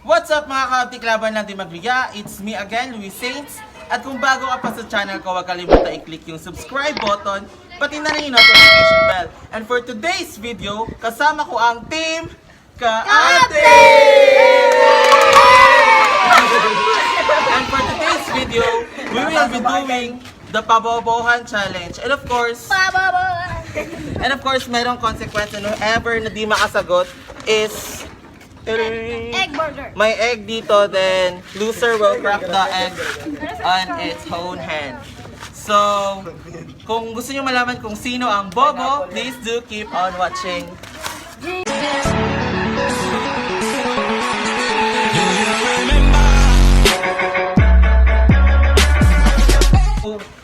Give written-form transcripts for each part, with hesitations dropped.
What's up, mga kaoptik, laban natin magliga? It's me again, Luis Saints. At kung bago ka pa sa channel ko, huwag kalimutan i-click yung subscribe button, pati na rin yung notification bell. And for today's video, kasama ko ang team Kaate! And for today's video, we will be doing the Pabobohan Challenge. And of course, merong consequence and whoever na di makasagot is Egg burger. May egg dito, then loser will crack the egg on its own hand. So, kung gusto niyo malaman kung sino ang bobo, please do keep on watching.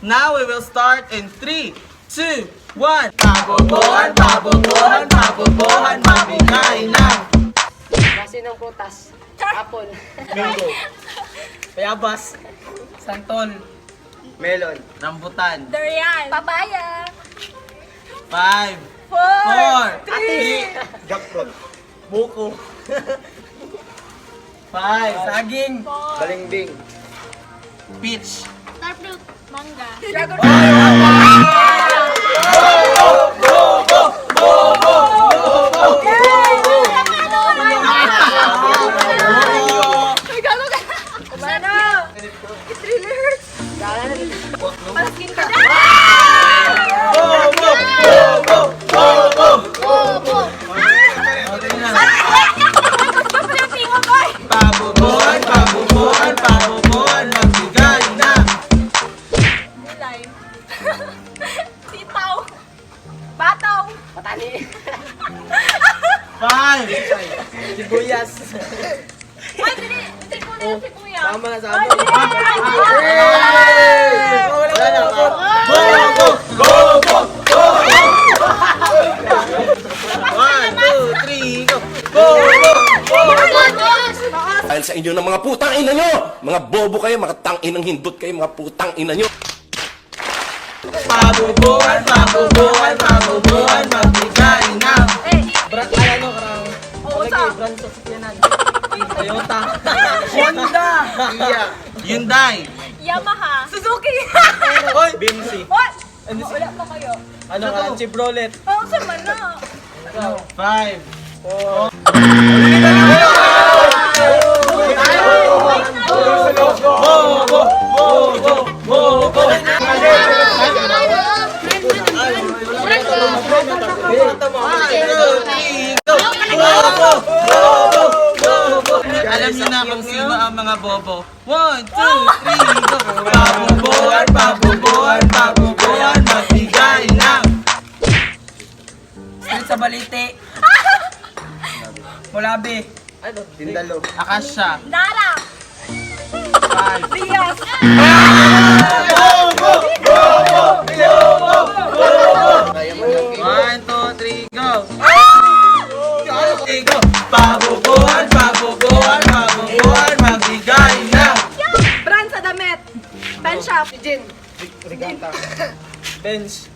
Now we will start in 3, 2, 1. Pabobohan, pabobohan, pabobohan, mabigay na. Klase ng prutas. Apple. Mango. Bayabas. Santol. Melon. Rambutan. Durian. Papaya. 5, 4. 4, 3, Jackfruit. Buko. 5, Saging. Balingbing. Peach. Starfruit. Mangga. Dragon. Bobo! It really hurts. Palaskin ka. Bobo! Bobo! Bobo! Bobo. Okay na. Basta yung tingo ko eh. Pabobohan, pabobohan, pabobohan, magbigay na. Gulay. Sitaw. Bataw. Patani. 5, Sibuyas. Ay, dili. Dili ko na yung sibuyas. Tama na sa Ay, amin. dili. Ay, dili. Wala na. Bobo! Bobo! Bobo! 1, 2, 3, go! Bobo! Bobo! Dahil sa inyo ng mga putang ina nyo! Mga bobo kayo, mga tang inang hindot kayo, mga putang ina nyo! Pabobohan, pabobohan, pabobohan, magbigay na. Eh, Brand, ay ano, karang. Oo, sa. Brand sa sakyanan. Toyota. Honda. Kia. Hyundai. Yamaha. Suzuki. Oy. BMC. What? Ano Wala pa kayo. Ano ka? Chevrolet. Oh, sa man na. 5, Four. Bobo! Bobo! Bobo! One, two, three, go! Bobo! Bobo! Bobo! Alam niyo na kung sino ang mga bobo. 1, 2, 3, go! Pabobohan, pabobohan, pabobohan, magbigay ng Street sa Balite. Mulabi. Tindalo. Akasha. Nara. 5, Rias. 1, 2, 3, go! Okay, go! Pabobohan, pabobohan, pabobohan, magbigay ng Brand sa damit. Pen shop. Jin. Regatta. Bench.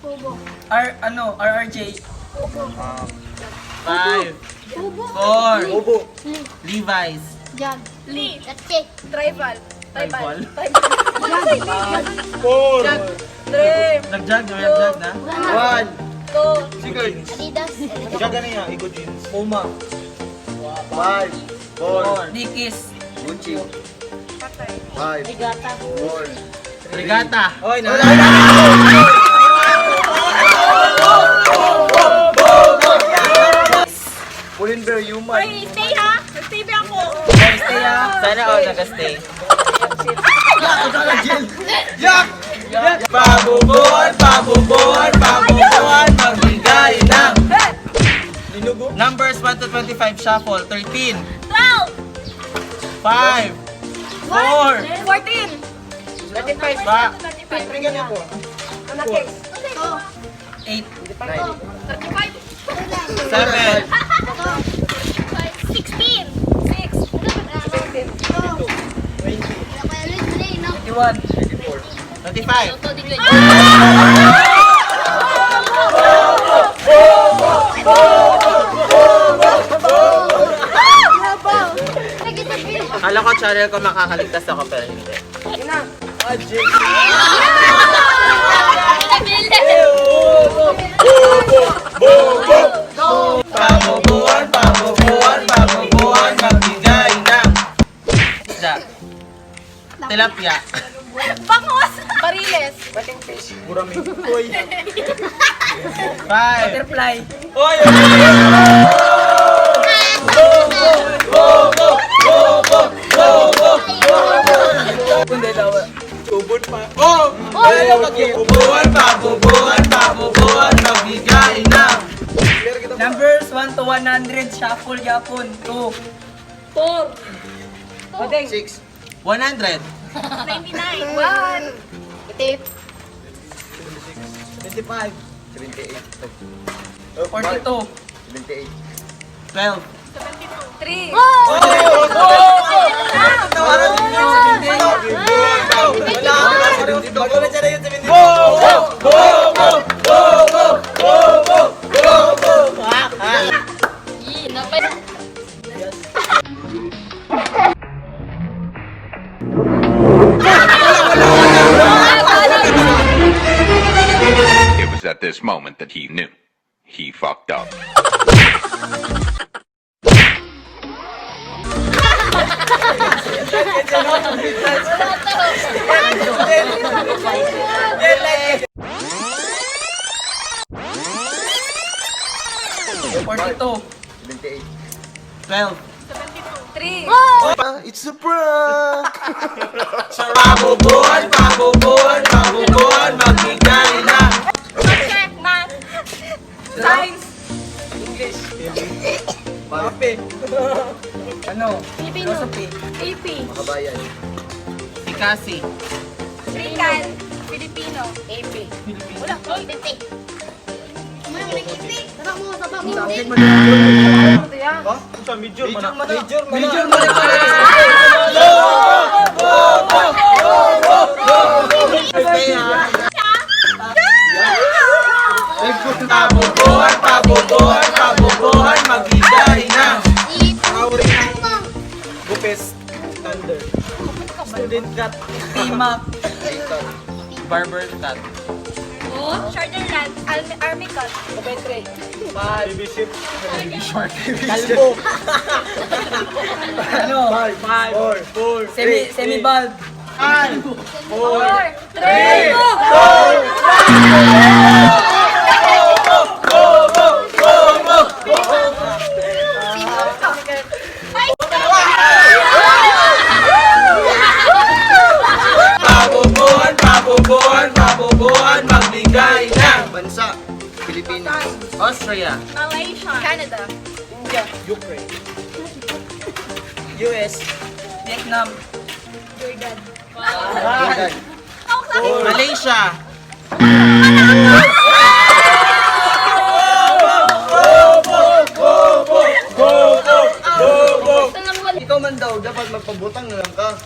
Kubo. R, ano, RRJ. 5, 4, Ubo. Levi's. Jan. Lee. Tribal. Tribal. Tribal. Four. Three. Nag-jog, nag-jog na? One. Two. Adidas. Siya ganun yan, Ego Jeans. Puma. Five. Four. Dickies. Gucci. Five. Four. Regatta. Oy, na. Pull&Bear Human. Ay, stay ha. Stay ba ako? Stay ah. Sana all nag-stay. Jack! Jack! Pabubuhan, pabubuhan, pabubuhan, magbigay ng Linugo. Numbers 1 to 25 shuffle. 13, 12. 5, 4, 14. 35. Pa. 35. 8. 35. 7, 16. 6. 21. 25. Kala ko channel ko makakaligtas ako pero hindi. Pabubuan, pabubuan, pabubuan, magbigay ng isda. Tilapia. Bangus. Bariles. Bating fish. Five. Butterfly. Oy! Kundi daw. Tubod pa. Oh! Pabubuan, pabubuan, pabubuan, magbigay ng Numbers 1 to 100. Shuffle yapon. 2. 4. Bading. 100. 99. 1. 8. 25. 42. 12. 3. It was at this moment that he knew. He fucked up. 42. 12. 3. It's a prank! Pabubuan, pabubuan, pabubuan, magbigay ng Subject. Math. Science. English. Kape. Ano? Filipino. Philosophy. AP. Ikasi. African. Filipino. AP. Wala. Major man. Major mo na. Pabubuan, pabubuan, pabubuan, magbigay ng Gupes. Thunder. Student cut. Team up. Barber cut. Charterland. Army cut. Coventry. Kalbo. Ano? 5, 4, 4, Semi, semi bulb. 5, 4. 3. Pabubuan, pabubuan, pabubuan, magbigay ng Bansa, Pilipinas. Austria. Malaysia. Canada. India. US. Vietnam. Jordan. Jordan. Oh, Malaysia. Ikaw man daw, dapat magpabutang na lang ka.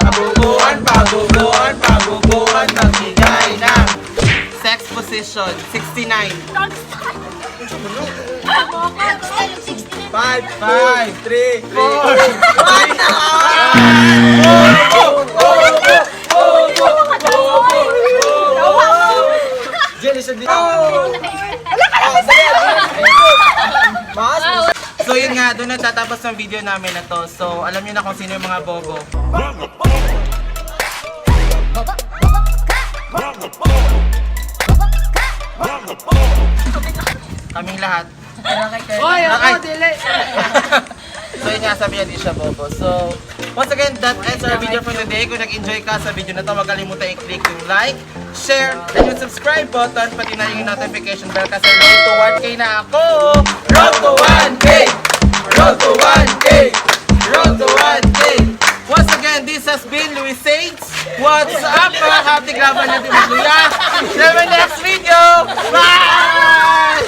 Pabubuan, pabubuan, pabubuan, magbigay ng sex position, 69. Dog style. 5, 5, 3, 4, Diyan, isa dito. So yun nga, doon natatapos ang video namin na to. So alam niyo na kung sino yung mga bobo. Kaming lahat. Hoy, ako, Ay. dili. So yun nga, sabi niya, di siya bobo. So, once again, that ends our video for today. Kung nag-enjoy ka sa video na to, huwag kalimutan i-click yung like, share, and yung subscribe button, pati na yung notification bell kasi road to 1K na ako! Road to 1K! Road to 1K! Road to 1K! Once again, this has been Luis Saints. What's up, mga happy laban natin magluya? See you in my next video! Bye!